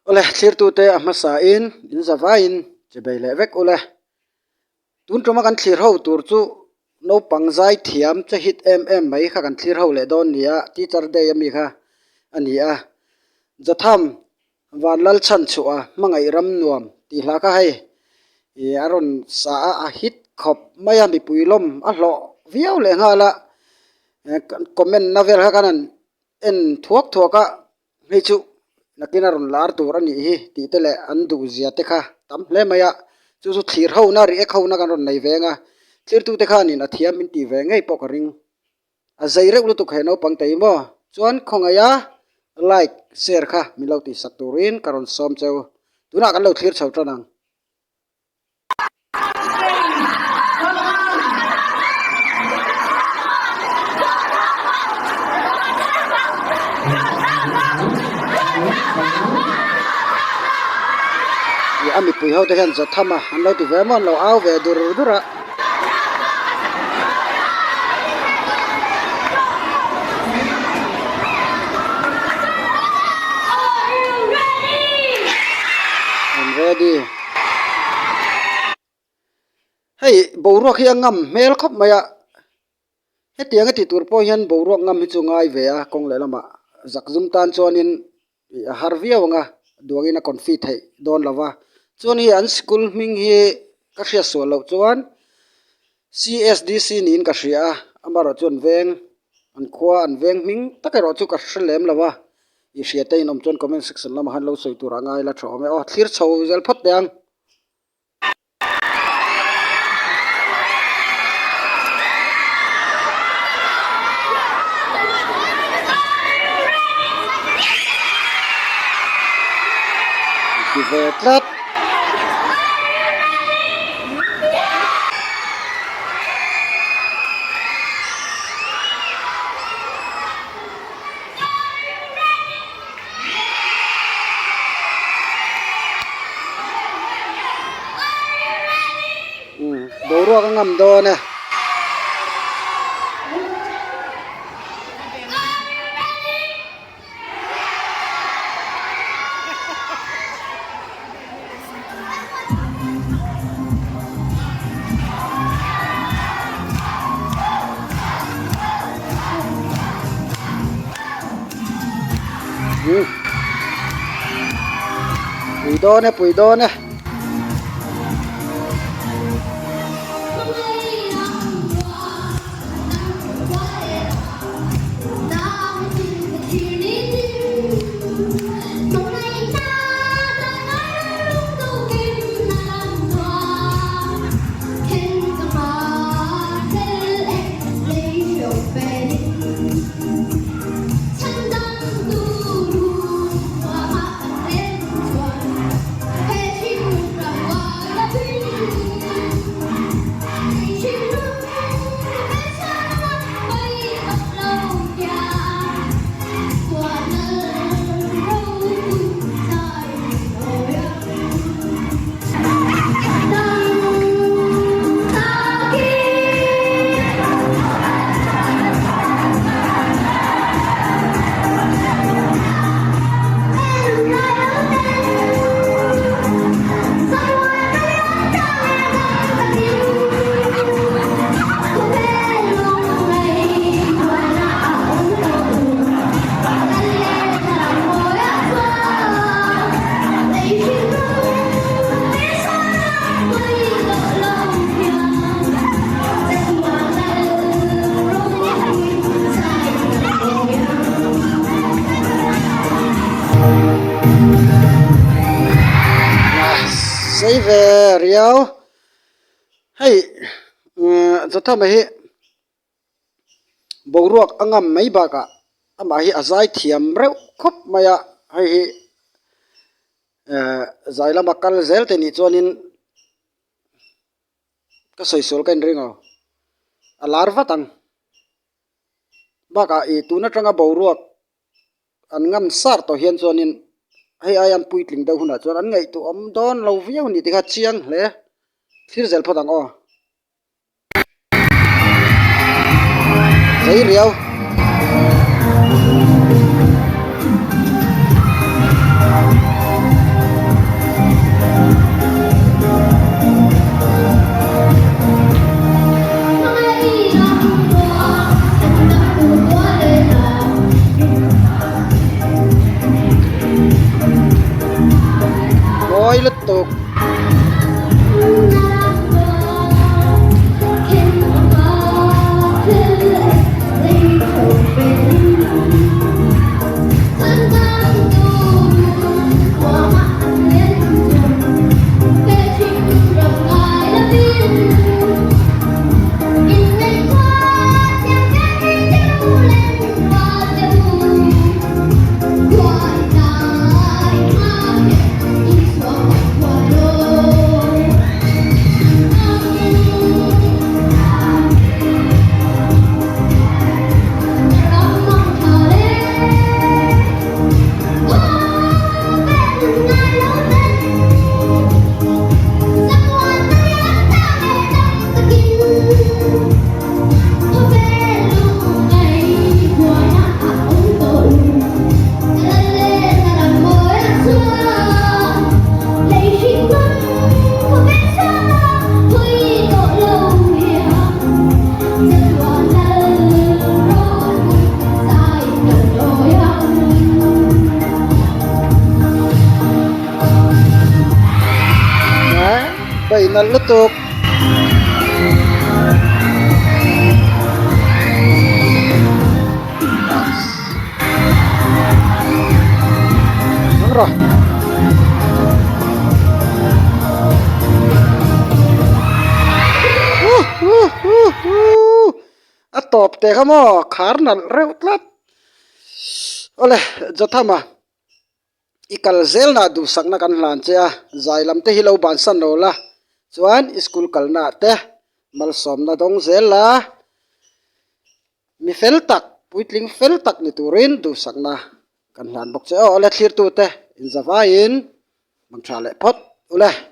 Awle thlirtute a hmasain in zavaiin che bei leh vek ule. Tun tuma kan thlir ho tur chu naupang zai thiam che hit em em mai kha kan thlir ho leh dawn ni a, teacher day ami kha a ni a. Jotham Vanlal chhan chhuah a hmangaih ram nuam tih hla kha hei ih a rawn sa a, a hit khawp mai a mipui lawm a hlawh viau leh nghal a, comment na vel kha kan han en thuak thuak a. Hei chu nakin a rawn lar tur a nih hi tih te leh an duh zia te kha tam hle mai a, chu chu thlir ho na react ho na kan rawn nei ve ang a, thirtute khanin a thiam min tih ve ngei pawh ka ring. A zei reuh lutuk he naupang te hi maw? Chuan khawngaih a like share kha min lo tihsak turin ka rawn sawm cheu. Tunah kan lo thlir chho tan ang. Ih a mipui ho te hian Jotham a an lo ti ve maw an lo au ve dur dur a. I'm ready. Hei boruak hi a ngam hmel khawp mai a hetiang a tih tur pawh hian boruak ngam hi chu ngai ve a kawng leh lamah zak zum tan chuanin ih a har viau ang a duangin a confi theih dawn lo va chuan hei an school hming hi ka hriat sual loh chuan C_S_D_C niin ka hria a amaherawhchu an veng an khua an veng hming tak erawh chu ka hre lem lo a. I hria te in awm chuan comment section lamah khan lo sawi tur a ngai la tha awm e aw thlir chho zel phawt teh ang. Ti ve tlat. Boruak a ngam dawn e. Pui dawn e pui dawn e. Sei ve riau hei Jothama hi boruak a ngam mai bakah amah hi a zai thiam reuh khawp mai a hei hi ehh zai lama kal zel te nih chuanin ka sawi sual ka inring aw a lar vat ang bakah ih tun atanga boruak an ngam sar tawh hian chuanin hei aia an puitling deuh hunah chuan an ngaihtuah awm dawn lo viau a ni tih kha chiang hle thlir zel phawt ang aw. Zei riau. Mawi lutuk. Nalh lutuk. A tawp teh kha maw khar nalh reuh tlat awle Jotham-a. I kal zelna duhsakna kan hlan che a, zai lam te hi lo bansan lo la, chuan i school kalna ah te malsawmna dawng zel la, mi fel tak, puitling fel tak ni turin duhsakna kan hlan bawk che aw. Awle thlirtu te inzavaiin mang tha leh phawt ule.